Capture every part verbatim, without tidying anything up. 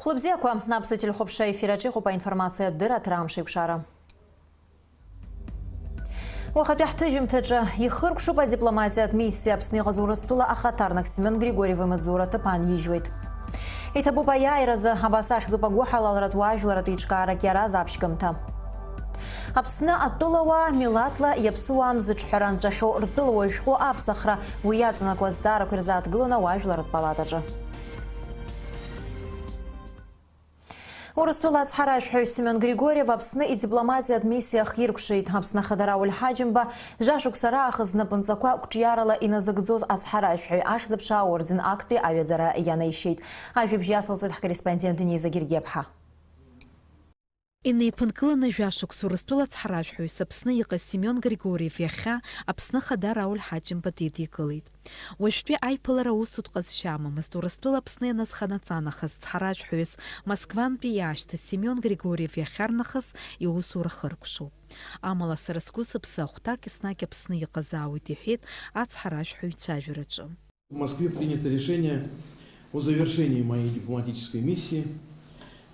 Хәлыбзиақәа, аԥсуа телехәаԥшра ефир аҿы иҟоуп аинформациатә дырраҭара Амш еиқәшара. Уахатәи ҳҭыжьымҭаҿы ихыркәшоуп адипломатиатә миссиа Аԥсны иҟаз Урыстәыла ахаҭарнак Семион Григорьев имаҵзура аҭыԥ аанижьуеит. Иҭабуп аиааиразы, абас ахьӡуп агәыҳалалратә уаажәларратә еиҿкаарак иаразы аԥшьгамҭа. Аԥсны атәылауаа милаҭла иаԥсыуаам зыҿҳәара анҵәахьоу ртәылауаҩ шәҟәы аԥсахра, уи иаҵанакуа азҵаарақәа ирзааҭгылон ауаажәларратә палатаҿы. Урыстәыла ацҳаражәҳәаҩ Семион Григорьев Аԥсны идипломатиатә миссиа ахиркәшеит. Аԥсны Ахада Рауль Ҳаџьымба жәашықәса раахыс знапынҵақәа қәҿиарала иназыгӡоз ацҳаражәҳәаҩ ахьӡ-аԥша аорден актәи аҩаӡара ианаишьеит. Ажәабжь иацылҵоит ҳкорреспондент Дениза Гергиаԥҳа. Инеиԥынкыланы жәашықәса Урыстәыла ацҳаражәҳәаҩыс Аԥсны иҟаз Семион Григорьев иахьа Аԥсны Ахада Рауль Ҳаџьымба дидикылеит. Уажәтәи аиԥылара усутә ҟазшьа амамызт. Урыстәыла Аԥсны ианазханаҵа нахыс цҳаражәҳәаҩыс Москвантәи иаашьҭыз Семион Григорьев иахьарнахыс иусура хыркәшоуп. Амала сара сгәы-сыԥсы ахәҭак еснагь Аԥсны иҟазаауеит, иҳәеит ацҳаражәҳәаҩ ицәажәараҿы. В Москве принято решение о завершении моей дипломатической миссии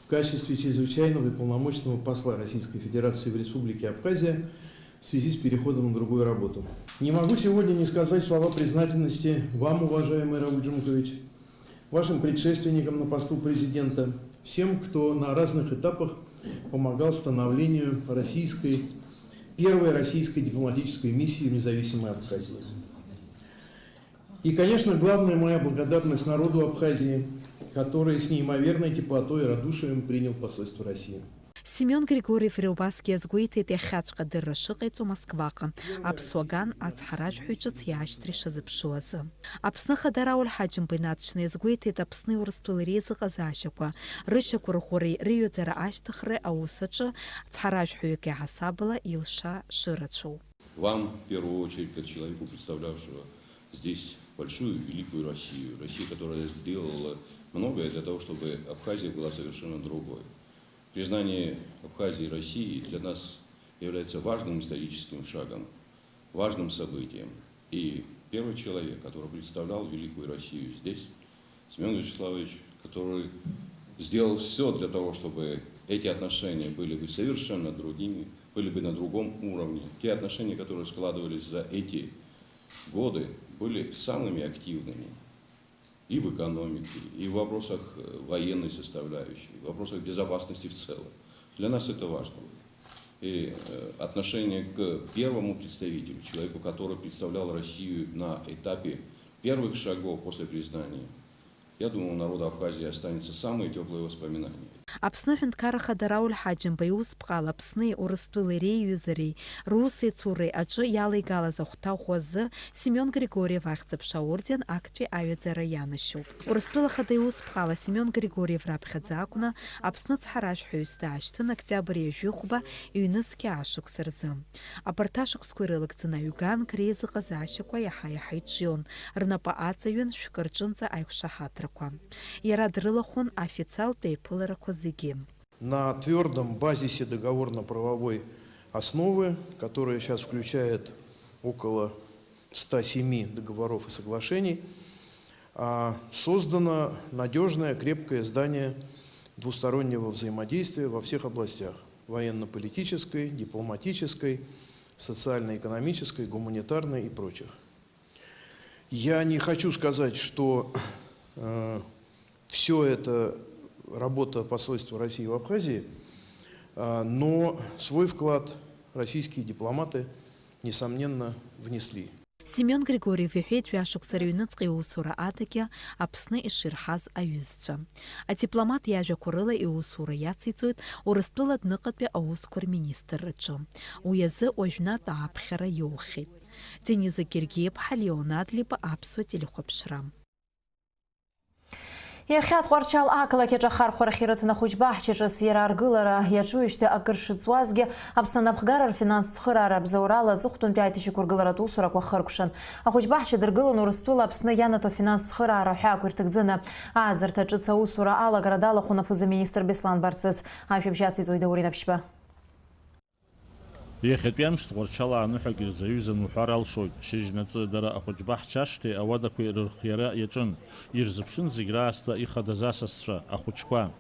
в качестве чрезвычайного и полномочного посла Российской Федерации в Республике Абхазия в связи с переходом на другую работу. Не могу сегодня не сказать слова признательности вам, уважаемый Рауль Джумкович, вашим предшественникам на посту президента, всем, кто на разных этапах помогал становлению российской, первой российской дипломатической миссии в независимой Абхазии. И, конечно, главная моя благодарность народу Абхазии, который с неимоверной теплотой и радушием принял посольство России. Семион Григорьев убасгьы иазгәеиҭеит иахьаҵәҟьа адырра шыҟаиҵо Москваҟа, аԥсуа ган ацҳаражәҳәаҩ ҿыц иаашьҭра ишазыԥшу азы. Аԥсны Ахада Рауль Ҳаџьымба инаҵшьны иазгәеиҭеит Аԥсни Урыстәылеи реизыҟазаашьақәа, рышьақәырӷәӷәареи рыҩаӡара ашьҭыхреи аус аҿы цҳаражәҳәаҩык иаҳасабала илша шырацәоу. Вам, в первую очередь, как человеку, представлявшего здесь большую, великую Россию, Россию, которая сделала многое для того, чтобы Абхазия была совершенно другой. Признание Абхазии Россией для нас является важным историческим шагом, важным событием. И первый человек, который представлял великую Россию здесь, Семён Вячеславович, который сделал всё для того, чтобы эти отношения были бы совершенно другими, были бы на другом уровне. Те отношения, которые складывались за эти годы, были самыми активными и в экономике, и в вопросах, э, военной составляющей, и в вопросах безопасности в целом. Для нас это важно было. И, э, отношение к первому представителю, человеку, который представлял Россию на этапе первых шагов после признания, я думаю, у народа Абхазии останется самые тёплые воспоминания. Аԥсны Аҳәынҭқарра Ахада Рауль Ҳаџьымба иусԥҟала Аԥсни Урыстәылеи реиҩызареи русеицуреи аҿы иалеигалаз ахәҭа ӷәӷәа азы Семион Григорьев ахьӡ-аԥша аорден актәи аҩаӡара ианашьоуп. Урыстәыла Ахада иусԥҟала Семион Григорьев раԥхьаӡа акәны Аԥсны цҳаражәҳәаҩыс даашьҭын октиабр ҩажәихәба ҩнызқьи ашықәс рзы. Абарҭ ашықәсқәа ирылагӡаны аҩганк реизыҟазаашьақәа иаҳа-иаҳа иҿион, рнапы аҵаҩын шәкы рҿынӡа аиқәшаҳаҭрақәа. Иара дрылахәын официалтә еиԥыларақәа зегьы. На твёрдом базисе договорно-правовой основы, которая сейчас включает около ста семи договоров и соглашений, а, создано надёжное, крепкое здание двустороннего взаимодействия во всех областях: военно-политической, дипломатической, социально-экономической, гуманитарной и прочих. Я не хочу сказать, что, э, всё это работа посольства России в Абхазии, а, но свой вклад российские дипломаты, несомненно, внесли. Семион Григорьев иҳәеит, жәашықәса рыҩныҵҟа иусура адагьы Аԥсны иширҳаз аҩызцәа. Адипломат иажәақәа рыла иусура иациҵоит Урыстәыла адәныҟатәи аусқәа рминистрраҿы. Уи азы уажәнатә ааԥхьара иоухьеит. Дениза Гергиеԥҳа, Леон Адлеиба, аԥсуа телехәаԥшра. Иахьа Тҟәарчал ақалақь аҿы ахархәарахь ирыҭан ахәыҷбаҳча ҿыц иара аргылара иаҿуижьҭеи акыр шыҵуазгьы, Аԥсны анапхгара рфинанстә цхыраара абзоурала аҵыхәтәантәи аиҭашьақәыргыларатә усурақәа хыркәшан. Ахәыҷбаҳча дыргылон Урыстәыла Аԥсны ианаҭо афинанстә цхыраара ҳәаақәа ирҭагӡаны. Ааӡарҭа ҿыц аусура алагара далахәын аԥыза-министр Беслан Барцыц. Ажәабжь ациҵоит Даур Инапшьба. Иахьатәи амш Тҟәарчал аныҳәак ирзаҩызан уҳәар алшоит. Шьыжьнаҵы дара ахәыҷбаҳча ашҭеи ауадақәеи рырхиара иаҿын. Ирзыԥшын зегь раасҭа ихадаз асасцәа, ахәыҷқәа.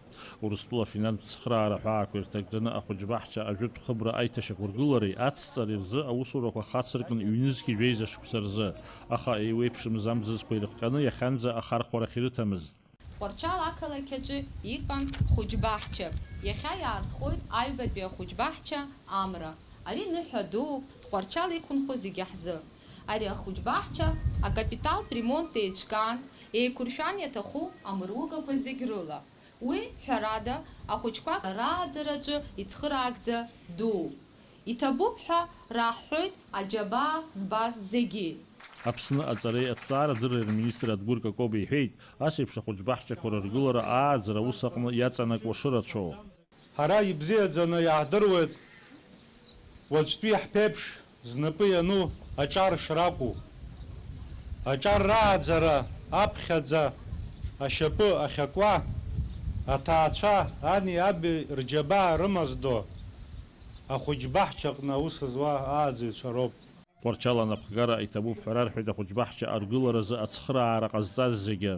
Урыстәыла афинанстә цхыраара ҳәаақәа ирҭагӡаны ахәыҷбаҳча ажәытә хыбра аиҭашьақәыргылареи ацҵареи рзы аусурақәа хацыркын ҩнызқьи жәеиза шықәса рзы, аха еиуеиԥшымыз амзызқәа ирыхҟьаны иахьанӡа ахархәарахь ирыҭамызт. Тҟәарчал ақалақь аҿы иҟан хәыҷбаҳчак. Иахьа иаартхоит аҩбатәи ахәыҷбаҳча Амра. Ари ныҳәа дууп, Тҟәарчал иқәынхо зегьы ҳзы. Ари ахәыҷбаҳча акапиталтә ремонт еиҿкаан, еиқәыршәан иаҭаху амыругақәа зегь рыла. Уи, ҳәарада, ахәыҷқәа рааӡараҿы ицхыраагӡа дууп. Иҭабуп ҳәа раҳҳәоит аџьабаа збаз зегьы. Аԥсны аҵареи аҭҵаарадырреи рминистр Адгәыр Какоба иҳәеит, ас еиԥш ахәыҷбаҳчақәа рыргылара ааӡара аус аҟны иаҵанакуа шырацәоу. Ҳара ибзиаӡаны иаҳдыруеит, уаҵәтәи ҳԥеиԥш знапы иану аҿар шракәу. Аҿар рааӡара аԥхьаӡа ашьапы ахьакуа аҭаацәа ани аби рџьабаа рымаздо ахәыҷбаҳчаҟны аус зуа ааӡаҩцәа роуп. Тҟәарчал анапхгара иҭабуп ҳәа рарҳәеит ахәыҷбаҳча аргыларазы ацхыраара ҟазҵаз зегьы.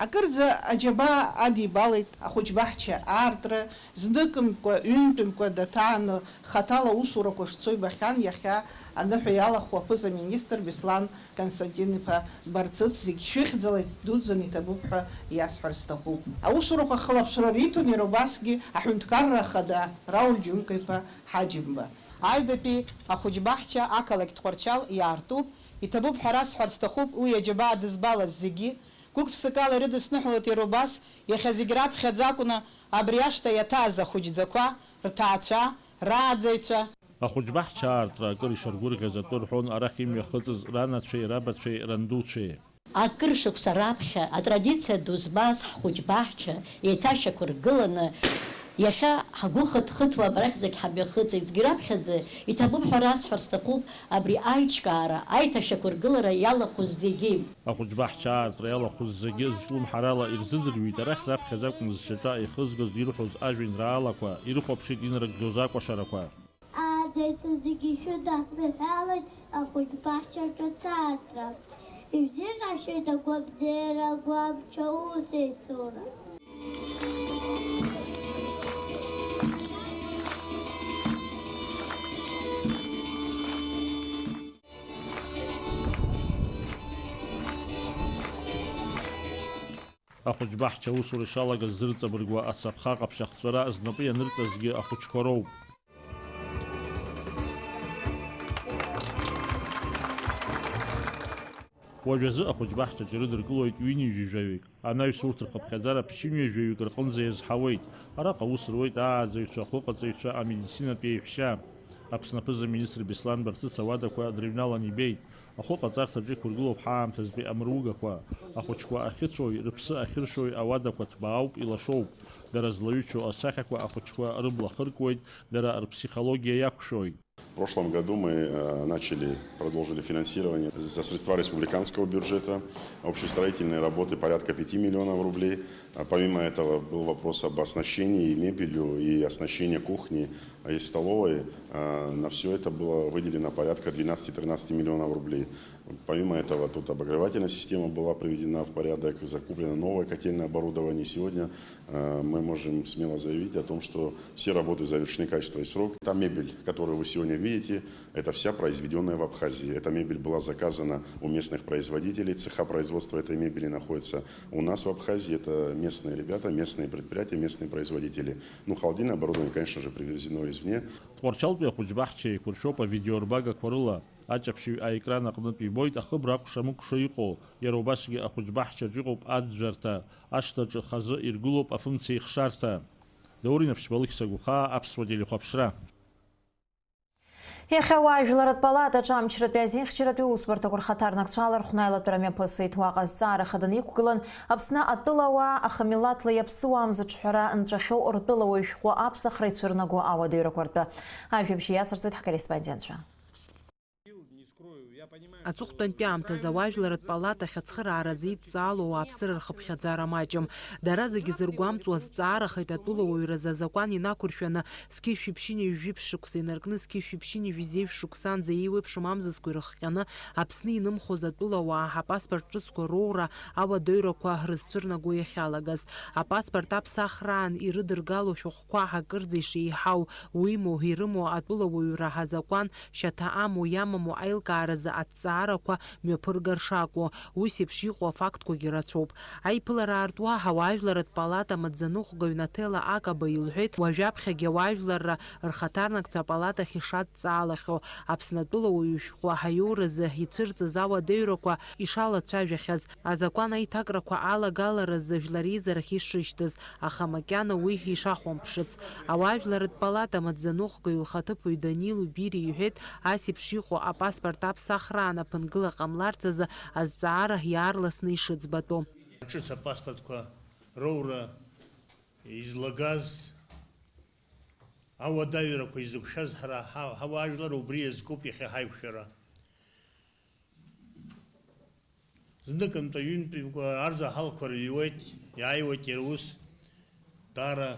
Акырӡа аџьабаа адибалеит ахәыҷбаҳча аартра, зныкымкәа, ҩынтәымкәа даҭааны хаҭала аусурақәа шцо ибахьан, иахьа аныҳәа иалахәу аԥыза-министр Беслан Константин-иԥа Барцыц зегь шәыхьӡала дуӡӡаны иҭабуп ҳәа иасҳәар сҭахуп. Аусурақәа хылаԥшра риҭон иара убасгьы аҳәынҭқарра ахада Рауль Џьумка-иԥа Ҳаџьымба. Аҩбатәи ахәыҷбаҳча ақалақь Тҟәарчал иаартуп, иҭабуп ҳәа расҳәар сҭахуп, уи аџьабаа дызбалаз зегьы, гәык-ԥсыкала ирыдысныҳәалоит иара убас, иахьа зегь раԥхьаӡа акәны абри ашҭа иаҭааз ахәыҷӡақәа, рҭаацәа, рааӡаҩцәа. Ахәыҷбаҳча аартра акыр ишаргәырӷьаз атәы рҳәон арахь имҩахыҵыз ранацәеи рабацәеи рандуцәеи. Акыр шықәса раԥхьа атрадициа ду змаз ҳхәыҷбаҳча еиҭашьақәыргыланы, иахьа ҳгәы хыҭ-хыҭуа абрахь зегь ҳамҩахыҵит. Зегь раԥхьаӡа иҭабуп ҳәа расҳәар сҭахуп абри аиҿкаара, аиҭашьақәыргылара иалахәыз зегьы. Ахәыҷбаҳча аартра иалахәыз зегьы зҿлымҳарала ирзыӡырҩит, арахь раԥхьаӡа акәын зшьаҿа еихызгоз ирҳәоз ажәеинраалақәа, ирыхәаԥшит инарыгӡоз акәашарақәа. Ааӡаҩцәа зегьы шәыдаҳныҳәалоит ахәыҷбаҳчаҿы ацаартра. Ишәзеиӷьашьоит агәабзиара, агәамч, аусеицура. Ахәыҷбаҳча аусура ишалагаз зырҵабыргуа ацаԥха ҟаԥшь ахҵәара знапы ианырҵазгьы ахәыҷқәа роуп. Уажәазы ахәыҷбаҳчаҿ ирыдыркылоит ҩынҩажәаҩык, анаҩс урҭ рхыԥхьаӡара ԥшьынҩажәаҩык рҟынӡа иазҳауеит. Араҟа аус руеит ааӡаҩцәа, ахәыҟаҵаҩцәа, амедицинатә еиҳәшьа. Аԥсны аԥыза-министр Беслан Барцыц ауадақәа дрыҩналан ибеит. Ахәы ҟаҵарҭаҿы иқәыргылоуп ҳаамҭазтәи амыругақәа. Ахәыҷқәа ахьыцәои рыԥсы ахьыршои ауадақәа ҭбаауп, илашоуп. Дара злаҩычоу асахьақәа ахәыҷқәа рыбла хыркуеит, дара рԥсихологиа иақәшәоит. В прошлом году мы, э, начали, продолжили финансирование за средства республиканского бюджета. Общестроительные работы порядка пяти миллионов рублей. А помимо этого был вопрос об оснащении и мебелью, и оснащении кухни, и столовой. А на всё это было выделено порядка двенадцати-тринадцати миллионов рублей. Помимо этого, тут обогревательная система была приведена в порядок, закуплено новое котельное оборудование. Сегодня, э, мы можем смело заявить о том, что все работы завершены качественно и в срок. Та мебель, которую вы сегодня видите, это вся произведённая в Абхазии. Эта мебель была заказана у местных производителей. Цеха производства этой мебели находятся у нас в Абхазии. Это местные ребята, местные предприятия, местные производители. Ну, холодильное оборудование, конечно же, привезено извне. Тҟәарчалтәи ахәыҷбаҳча еиқәыршәоуп авидеорбагақәа рыла. Аҷаԥшьаҩ аекран аҟнытә ибоит ахыбра акәша-мыкәша иҟоу, иара убасгьы ахәыҷбаҳчаҿ иҟоуп аӡәӡәарҭа, ашҭаҿы хазы иргылоуп афымцеихшарҭа. Даур Инаԥшьба, Алықьса Гәхаа, Аԥсуа телехәаԥшра. Иахьа ауаажәларратә палатаҿы амчратәи азинхьчаратәи усбарҭақәа рхаҭарнакцәа алархәны аилатәара мҩаԥысит. Уаҟа азҵаара хаданы иқәгылан Аԥсны атәылауаа ахамилаҭла иаԥсыуаам зыҿҳәара нҵәахьоу ртәылауаҩ шәҟәы аԥсахра ицәырнаго ауадаҩрақәа ртәы. Ажәабжь иацырҵоит ҳкорреспондентцәа. Аҵыхәтәантәи аамҭазы ауаажәларратә палатахь ацхырааразы идҵаало ауааԥсыра рхыԥхьаӡара маҷым. Дара зегьы зыргәамҵуа азҵаарахеит атәылауаҩразы азакәан инақәыршәаны, зқьи жәшәи ԥшьынҩажәи жәиԥшь шықәса инаркны, зқьи жәшәи ԥшьынҩажәи зеижә шықәсанӡа еиуеиԥшым амзызқәа ирыхҟьаны, Аԥсны инымхоз атәылауаа ҳапаспорт ҿыцқәа роура ауадаҩрақәа рызцәырнаго иахьалагаз. Апаспорт аԥсахраан ирыдыргало шәҟәқәа акырӡа ишеиҳау, уимоу, ирымоу атәылауаҩра азакәан шьаҭа амоу иамаму аилкааразы аҭҵаарақәа мҩаԥыргар шакәу, ус еиԥш иҟоу афактқәагьы рацәоуп. Аиԥылара аартуа ауаажәларратә палата амаӡаныҟәгаҩ Наҭела Акаба илҳәеит, уажәаԥхьагьы ауаажәларра рхаҭарнакцәа апалатахь ишадҵаалахьоу, Аԥсны атәылауаҩ шәҟәы аиуразы ицәырҵыз ауадаҩрақәа ишалацәажәахьаз, азакәан аиҭакрақәа алагаларазы жәлар реизарахь ишышьҭаз, аха макьана уи ишахәамԥшыц. Ауаажәларратә палата амаӡаныҟәгаҩ лхаҭыԥуаҩ Данил Убири иҳәеит, ас еиԥш иҟоу апаспорт аԥсахраан аԥынгыла ҟамларц азы азҵаара иаарласны ишыӡбатәу. Ҿыц апаспортқәа роура излагаз ауадаҩрақәа изықәшәаз ҳара ҳа-, ҳауаажәлар убри иазкуп иахьа ҳаиқәшәара. Зныкымтәи, ҩынтәимкәа арзаҳалқәа рыҩуеит, иааиуеит иара ус, даара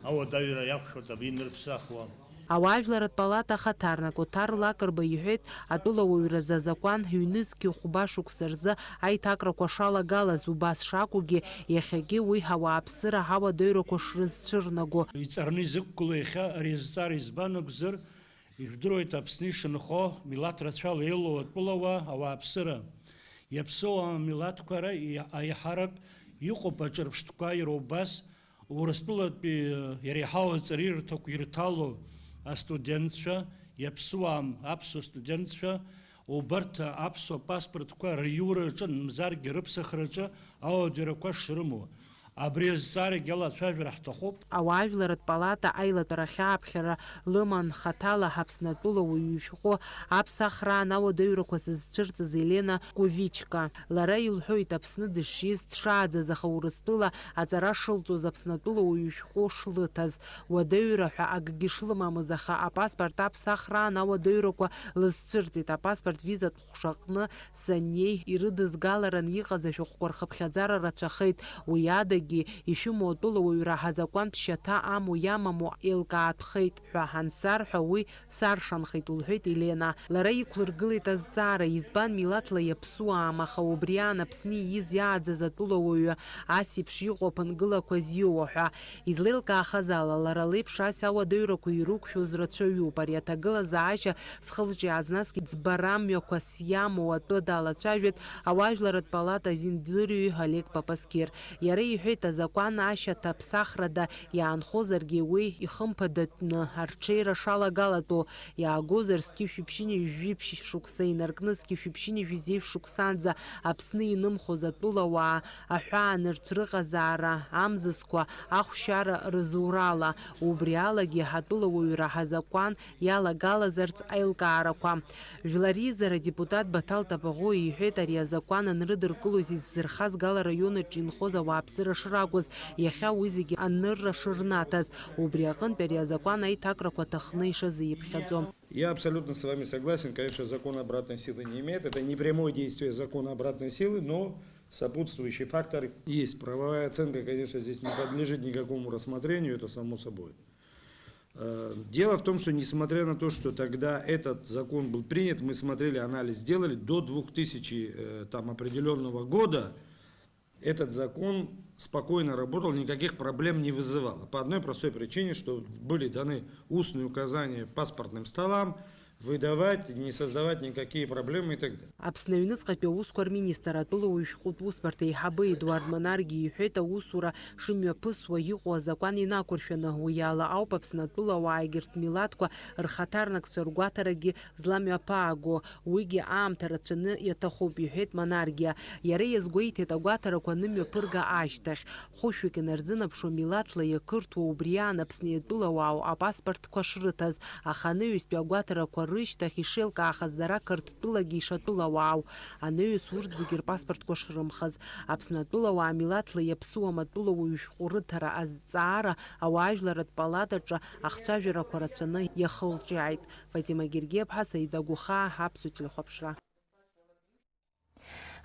ауадаҩра иақәшәоит абри инырԥсахуа. Ауаажәларратә палата ахаҭарнак Оҭар Лакрба иҳәеит, атәылауаҩразы азакәан ҩнызқьи хәба шықәса рзы аиҭакрақәа шалагалаз убас шакәугьы, иахьагьы уи ауааԥсыра ауадаҩрақәа шрызцәырнаго. Иҵарны изықәгылоу иахьа ари азҵаара избан акәзар, ижәдыруеит Аԥсны ишынхо, милаҭ рацәала еилоу атәылауаа, ауааԥсыра. Иаԥсыуаа милаҭқәа ара иа-, аиҳарак иҟоуп аҿырԥштәқәа, иара убас Урыстәылатәи, э, иреиҳау аҵараиурҭақәа ирҭало астудентцәа, иаԥсуаа, аԥсуа студентцәа, убарҭ аԥсуа паспортқәа рыиураҿы, мамзаргьы рыԥсахраҿы ауадаҩрақәа шрымоу. Абри азҵаарагьы алацәажәара ҳҭахуп. Ауаажәларратә палата аилатәарахь ааԥхьара лыман хаҭала Аԥсны атәылауаҩ ишәҟәы аԥсахраан ауадаҩрақәа зызцәырҵыз Елена Кувичка. Лара илҳәоит, Аԥсны дышиз, дшааӡаз, аха Урыстәыла аҵара шылҵоз, Аԥсны атәылауаҩ ишәҟәы шлыҭаз, уадаҩра ҳәа акгьы шлымамыз, аха апаспорт аԥсахраан ауадаҩрақәа лызцәырҵит, апаспорт визатә ҟәшаҟны саннеи, ирыдызгаларан иҟаз ашәҟәқәа рхыԥхьаӡара рацәахеит, уи адагьы, ишәымоу атәылауаҩра азакәантә шьаҭа амоу иамаму еилкаатәхеит ҳәа ансарҳәа, уи саршанхеит, лҳәеит Елена. Лара иқәлыргылеит азҵаара, избан милаҭла иаԥсуаам, аха убри аан Аԥсны ииз иааӡаз атәылауаҩы ас еиԥш иҟоу аԥынгылақәа зиуа ҳәа. Излеилкаахаз ала, лара леиԥш ас ауадаҩрақәа ирықәшәоз рацәаҩуп. Ари аҭагылазаашьа схылҿиааз, насгьы ӡбара мҩақәас иамоу атәы далацәажәеит ауаажәларратә палата азиндырҩы Олег Папаскир. Иара иҳәеит, азакәан ашьаҭа ԥсахрада иаанхозаргьы, уи ихымԥадатәны арҽеира шалагалатәу, иаагозар, зқьи жәшәи ԥшьынҩажәи жәиԥшь шықәса инаркны зқьи жәшәи ԥшьынҩажәи зеижә шықәсанӡа Аԥсны инымхоз атәылауаа аҳәаа нырцә рыҟазаара амзызқәа ахәшьара рызурала, убри алагьы атәылауаҩра азакәан иалагалазарц аилкаарақәа. Жәлар реизара адепутат Баҭал Тапаӷәы иҳәеит, ари азакәан анрыдыркылоз иззырхаз Гал араион аҿы инхоз ауааԥсыра шракәыз, иахьа уи зегьы анырра шырнаҭаз, убри аҟынтә ари азакәан аиҭакрақәа ҭахны ишазиԥхьаӡо. Я абсолютно с вами согласен, конечно, закон обратной силы не имеет. Это не прямое действие закона обратной силы, но сопутствующий фактор есть. Правовая оценка, конечно, здесь не подлежит никакому рассмотрению, это само собой. Э, дело в том, что несмотря на то, что тогда этот закон был принят, мы смотрели, анализ сделали, до двух тысячи, э, там, определённого года этот закон спокойно работал, никаких проблем не вызывало. По одной простой причине, что были даны устные указания паспортным столам, выдавать, не создавать никакие проблемы и так далее. Аԥсны аҩныҵҟатәи аусқәа рминистр атәылауаҩ шәҟәытә усбарҭа еиҳабы Едуард Манаргиа иҳәеит, аусура шымҩаԥысуа иҟоу азакәан инақәыршәаны, уи ала ауп Аԥсны атәылауаа егьырҭ милаҭқәа рхаҭарнакцәа ргәаҭарагьы зламҩаԥааго, уигьы аамҭа рацәаны иаҭахуп, иҳәеит Манаргиа. Иара иазгәеиҭеит, агәаҭарақәа анымҩаԥырга ашьҭахь, хәышәҩык инарзынаԥшуа милаҭла иақырҭуа убри аан Аԥсны иатәылауаау апаспортқәа шрыҭаз, аха анаҩстәи агәаҭарақәа рышьҭахь ишеилкаахаз дара Қырҭтәылагьы ишатәылауаау, анаҩс урҭ зегьы рпаспортқәа шрымхаз, Аԥсны атәылауаа милаҭла иаԥсуам атәылауаҩ шәҟәы рыҭара азҵаара ауаажәларратә палатаҿы ахцәажәарақәа рацәаны иахылҿиааит. Фатима Гергиаԥҳа, Саида Гәыхаа, Аԥсуа телехәаԥшра.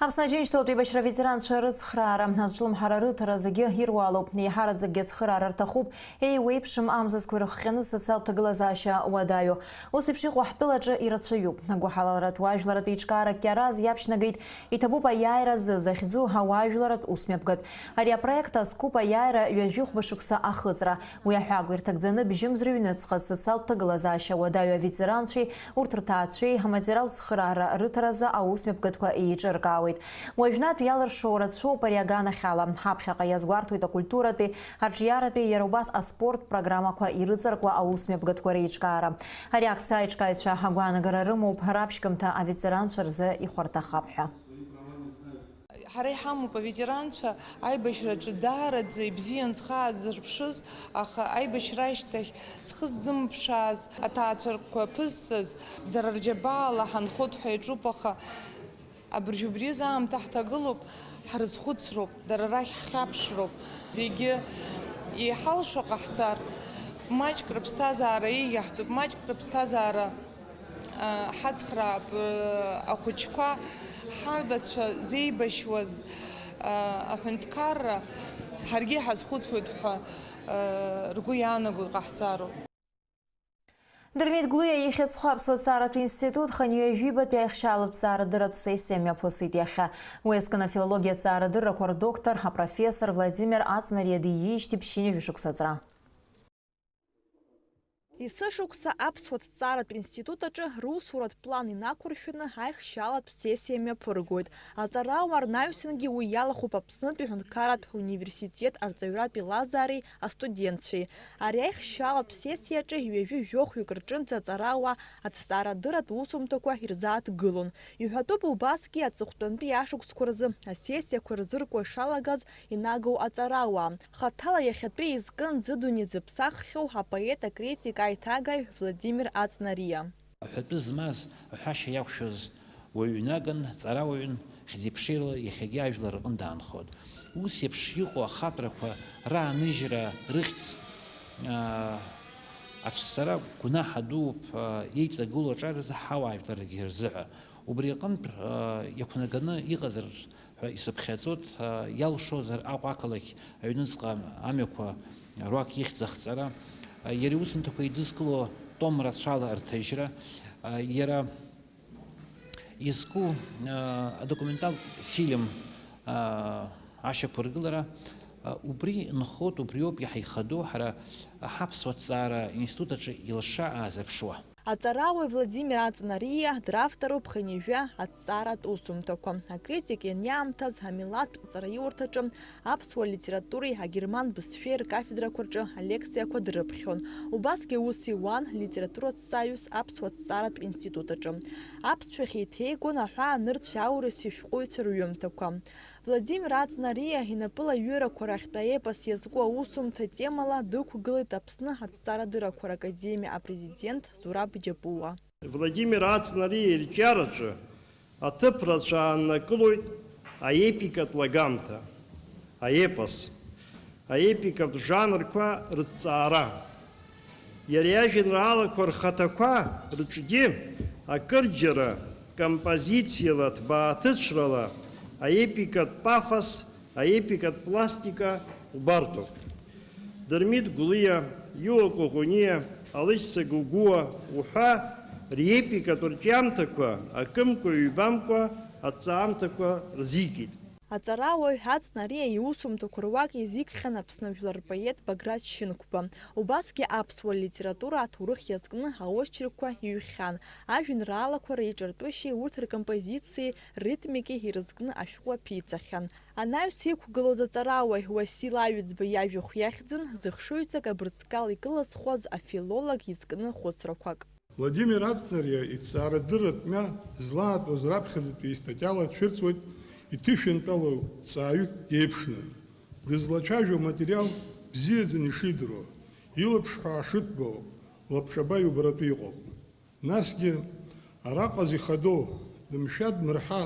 Аԥсны Аџьынџьтәылатә еибашьра аветеранцәа рыцхраара, азҿлымҳара рыҭара зегьы ируалуп. Еиҳараӡакгьы ацхыраара рҭахуп еиуеиԥшым амзызқәа ирыхҟьаны социалтә ҭагылазаашьа уадаҩу. Ус еиԥш иҟоу ҳтәылаҿы ирацәаҩуп. Агәыҳалалратә уаажәларратә еиҿкаара Кьараз иаԥшьнагеит иҭабуп аиааира азы захьӡу ауаажәларратә усмҩаԥгатә. Ари апроект азкуп аиааира ҩажәихәба шықәса ахыҵра. Уи аҳәагу ирҭагӡаны бжьымз рыҩныҵҟа социалтә ҭагылазаашьа уадаҩу аветеранцәеи урҭ рҭаацәеи аматериалтә цхыраара рыҭаразы аусмҩаԥгатәқәа еиҿыркаауеит. Уажәнатә иалыршо рацәоуп ари аганахьала. Ҳаԥхьаҟа иазгәарҭоит акультуратәи, арҿиаратәи, иара убас аспорт программақәа ирыҵаркуа аусмҩаԥгатәқәа реиҿкаара. Ари акциа аиҿкааҩцәа агәаанагара рымоуп, раԥшьгамҭа аветеранцәа рзы ихәарҭахап ҳәа. Ҳара иҳамоуп аветеранцәа аибашьраҿы даараӡа ибзиан зхы аазырԥшыз, аха аибашьра ашьҭахь зхы ззымԥшааз, аҭаацәаркқәа аԥызҵаз, дара рџьабаала ҳанхоит ҳәа иаҿуп, аха абыржәы-убриазы аамҭа ҳҭагылоуп, ҳрызхәыцроуп, дара рахь ҳхьаԥшроуп. Зегьы иҳалшо ҟаҳҵар, маҷк рыԥсҭазаара еиӷьаҳтәуп, маҷк рыԥсҭазаара ҳацхраап, ахәыҷқәа, ҳабацәа зеибашьуаз аҳәынҭқарра ҳаргьы иҳазхәыцуеит ҳәа ргәы иаанаго иҟаҳҵароуп. Дырмит Гәлиа ихьӡ зху Аԥсуа ҭҵааратә институт хынҩажәибатәи аихшьаалатә ҭҵаарадырратә сессиа мҩаԥысит иахьа. Уи азкын афилологиа ҭҵаарадыррақәа рдоктор, апрофессор Владимир Аҵнариа диижьҭеи ԥшьынҩажәа шықәса ҵра. Есышықәса аԥсуа ҭҵааратә институт аҿы русуратә план инақәыршәаны аихшьаалатә сессиа мҩаԥыргоит. Аҵарауаа рнаҩсангьы уи иалахәуп Аԥснытәи аҳәынҭқарратә университет арҵаҩратә еилазаареи астудентцәеи. Ари аихшьаалатә сессиа аҿы ҩажәи жәохәҩык рҿынӡа аҵарауаа аҭҵаарадырратә усумҭақәа ирзааҭгылон. Иҳәатәуп убасгьы аҵыхәтәантәи ашықәсқәа рзы асессиақәа рзыркуа ишалагаз инагоу аҵарауаа. Хаҭала иахьатәи изкын зыдунеи зыԥсаххьоу апоет, акритик, аиҭагаҩ Владимир Аҵнариа. Аҳәатәы змаз, аҳәашьа иақәшәаз уаҩ наган, ҵарауаҩын, хьӡи-ԥшеила иахьагьы ажәлар рҟынтә даанхоит. Ус еиԥш иҟоу ахаҭарақәа рааныжьра рыхьӡ, аа, ацәцара гәнаҳа дууп, аа, иеиҵагылоу аҿар рзы ҳауаажәларгьы рзыҳәа. Убри аҟынтә, аа, иақәнаганы иҟазар ҳәа исыԥхьаӡоит, иалшозар Аҟәа ақалақь аҩныҵҟа амҩақәа руак ихьӡ ахҵара, иара иусумҭақәа еидызкыло том рацәала рҭыжьра, иара изку адокументалтә фильм ашьақәыргылара, убри нхоит, убриоуп иаҳа ихадоу ҳара ҳаԥсуа ҭҵаара институт аҿы илша аазырԥшуа. Аҵарауаҩ Владимир Аҵнариа дравторуп хынҩажәа аҭҵааратә усумҭақәа. Акритик ианиаамҭаз амилаҭтә ҵараиурҭаҿы аԥсуа литературеи агерман бызшәеи ркафедрақәа рҿы алекциақәа дрыԥхьон. Убасгьы аус иуан литератураҭҵааҩыс аԥсуа ҭҵааратә институт аҿы. Аԥсшәахь еиҭеигон аҳәаанырцәи аурыси шәҟәыҩҩцәа рҩымҭақәа. Владимир Аҵнариа инапыла аҩырақәа рахьтә аепос иазку аусумҭа темала дықәгылеит Аԥсны аҭҵаарадыррақәа ракадемиа апрезидент Зураб Џьапуа. Владимир Аҵнариа ирҿиараҿы аҭыԥ рацәа ааннакылоит аепикатә лагамҭа, аепос, аепикатә жанрқәа рыҭҵаара. Иара иажәеинраалақәа рхаҭақәа рҿгьы акырџьара композициала, ҭбааҭыцәрала аепикатә пафос, аепикатә пластика убартоуп. Дырмит Гәлиа, Иуа Коӷониа, Алықьса Гогәуа уҳәа реепикатә рҿиамҭақәа акымкәа-ҩбамкәа аҭҵаамҭақәа рзикит. Аҵарауаҩ Аҵнариа иусумҭақәа руак изикхьан Аԥсны жәлар рпоет Баграт Шьынқәба. Убасгьы аԥсуа литература аҭоурых иазкны аочеркқәа иҩхьан, ажәеинраалақәа реиҿартәышьеи урҭ ркомпозициеи рритмики ирызкны ашәҟәы аԥиҵахьан. Анаҩс иқәгылоз аҵарауаҩ Уасил Аҩӡба иажәахә иахьӡын, зыхшыҩҵак абырсҟал икылызхуаз афилолог изкны хәыцрақәак. Владимир Аҵнариа иҭҵаарадырратә мҩа злаатуаз раԥхьаӡатәи истатиала дцәырҵуеит иҭышәынтәалоу ҵааҩык иеиԥшны. Дызлацәажәо аматериал бзиаӡаны ишидыруа, илаԥш ҳәаа шыҭбаау, лабҿаба иубаратәы иҟоуп. Насгьы араҟа зихадоу, дымшәа-дмырҳа,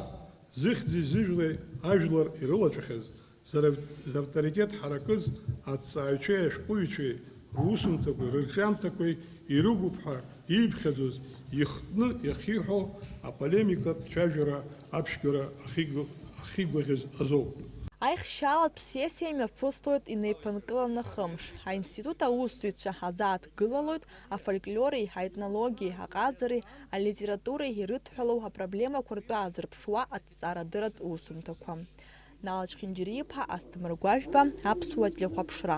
зыхьӡи зыжәлеи ажәлар ирылацәахьаз, зара-, завторитет ҳаракыз аҭҵааҩцәеи ашәҟәыҩҩцәеи русумҭақәеи рырҿиамҭақәеи ирыгуп ҳәа ииԥхьаӡоз ихтны иахьиҳәо аполемикатә цәажәара аԥшьгара ахьигых ԥхьигәаӷьыз азоуп. Аихшьаалатә сессиа имҩаԥыслоит инеиԥынкыланы хымш. Аинститут аусзуҩцәа ҳазааҭгылалоит афольклори, аетнологиеи, аҟазареи, алитературеи ирыдҳәалоу апроблемақәа ртәы аазырԥшуа аҭҵаарадырратә усумҭақәа. Нал Чхинџьариа-иԥа, Асҭамыр Гәажәба, Аԥсуа телехәаԥшра.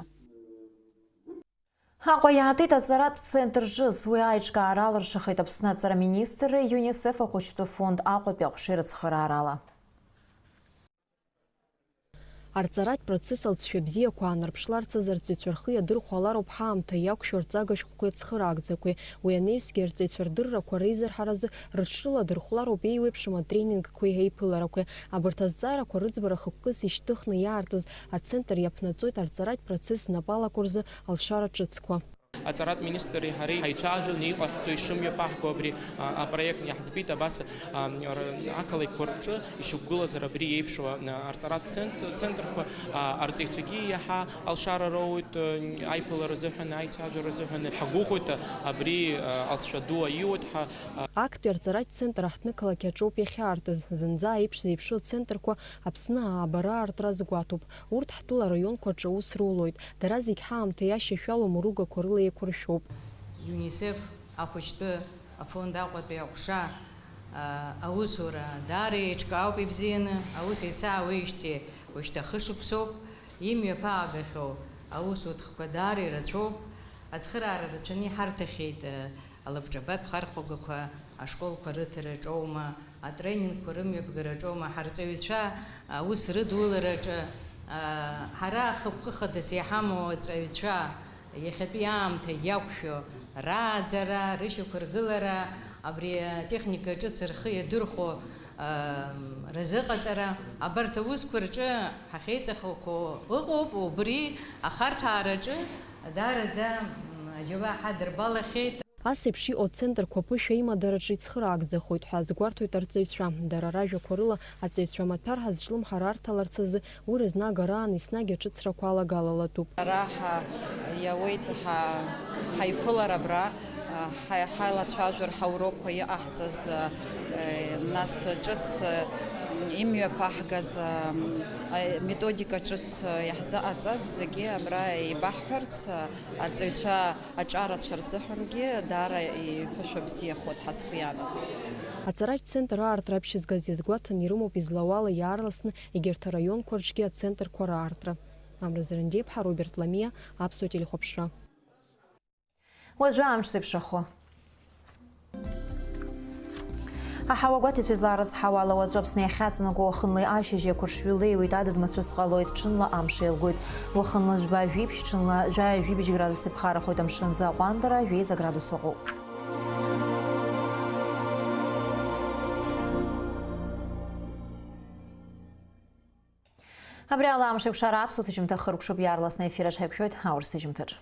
Аҟәа иаатит аҵаратә центр ҿыц. Уи аиҿкаара алыршахеит Аԥсны аҵара министрреи ЮНИСЕФ ахәыҷтәы фонд Аҟәатәи аҟәшеи рыцхыраарала. Арҵаратә процесс алҵшәа бзиақәа аанарԥшларц азы арҵаҩцәа рхы иадырхәалароуп ҳаамҭа иақәшәо арҵага шәҟәқәеи ацхыраагӡақәеи. Уи анаҩсгьы арҵаҩцәа рдыррақәа реизырҳаразы рыҽрыладырхәлароуп еиуеиԥшым атренингқәеи аиԥыларақәеи. Абарҭ азҵаарақәа рыӡбара хықәкыс ишьҭыхны иаартыз ацентр иаԥнаҵоит арҵаратә процесс знапы алаку рзы алшара ҿыцқәа. Аҵаратә министри ҳареи ҳаицәажәаны иҟаҳҵо ишымҩаԥаҳго абри, а, апроект иаҳӡбеит абас, а, р-, ақалақьқәа рҿы ишьақәгылазар абри еиԥшу, а, арҵаратә цент-, центрқәа, а, арҵаҩцәагьы иаҳа алшара роуеит, а, аиԥылара азыҳәан, аицәажәара азыҳәан. Ҳгәыӷуеит, а, абри, а, алҵшәа ду аиуеит ҳәа, а. Актәи арҵаратә центр аҳҭнықалақь аҿоуп иахьаартыз. Зынӡа аиԥш зеиԥшу ацентрқәа Аԥсны аабара аартра азгәаҭоуп. Урҭ ҳтәыла араионқәа рҿы аус рулоит. Дара зегь ҳаамҭа иашьашәалоу мыругақәа рыла еиқәыршәоуп. ЮНИСЕФ ахәыҷтәы афонд Аҟәатәи аҟәша, а, аусура даара еиҿкаауп ибзианы. Аус еицаауеижьҭеи уажәшьҭа хышықәсоуп. Имҩаԥаагахьоу аусуҭҟқәа даара ирацәоуп. Ацхыраара рацәаны иҳарҭахьеит, а, алабҿабатә хархәагақәа ашколқәа рыҭараҿоума, атренингқәа рымҩаԥгараҿоума, ҳарҵаҩцәа аус рыдулараҿы, а, ҳара хықәкы хадас иҳамоу аҵаҩцәа иахьатәи аамҭа иақәшәо рааӡара, рышьақәыргылара, абри атехника ҿыц рхы иадырхәо, а, рзыҟаҵара, абарҭ аусқәа рҿы ҳахьеиҵахақәо ыҟоуп, убри ахарҭәаараҿы даараӡа, м, аџьабаа ҳадырбалахьеит. Ас еиԥш иҟоу ацентрқәа ԥышәа имадараҿы ицхыраагӡахоит ҳәа азгәарҭоит арҵаҩцәа. Дара ражәақәа рыла, аҵаҩцәа амаҭәар ҳазҿлымҳар арҭаларц азы уи рызнагараан еснагь аҿыцрақәа алагалалатәуп. Ҳара ҳа-, иауеит ҳа-, ҳаиԥылара абра, ҳа-, ҳалацәажәар, ҳаурокқәа иҟаҳҵаз, нас ҿыц имҩаԥаҳгаз, методика ҿыц иаҳзыҟаҵаз зегьы абра еибаҳҳәарц, арҵаҩцәа аҿарацәа рзыҳәангьы даара иԥышәа бзиахоит ҳәа сгәы иаанагоит. Аҵаратә центр аартра аԥшьызгаз иазгәаҭаны ирымоуп излауала иаарласны егьырҭ араионқәа рҿгьы ацентрқәа раартра. Амра Зырандеиԥҳа, Роберт Ламиа, Аԥсуа телехәаԥшра. Уажәы амш зеиԥшрахо. Аҳауа гәаҭеицәа излаарыцҳауа ала, уаҵәы Аԥсны иахьаҵанакуа уахынлеи ашьыжьи ақәыршҩы леиуеит, адыд мацәыс ҟалоит, ҽынла амш еилгоит. Уахынла жәба-жәиԥшь, ҽынла жәаҩа-жәибжь градус иԥхарахоит, амшын аӡы аҟәандара жәеиза градус ыҟоуп. Абри ала амш еиқәшара аԥсуа ҭыжьымҭа хыркәшоуп, иаарласны аефир аҿы ҳаиқәшәоит аурыс ҭыжьымҭаҿ.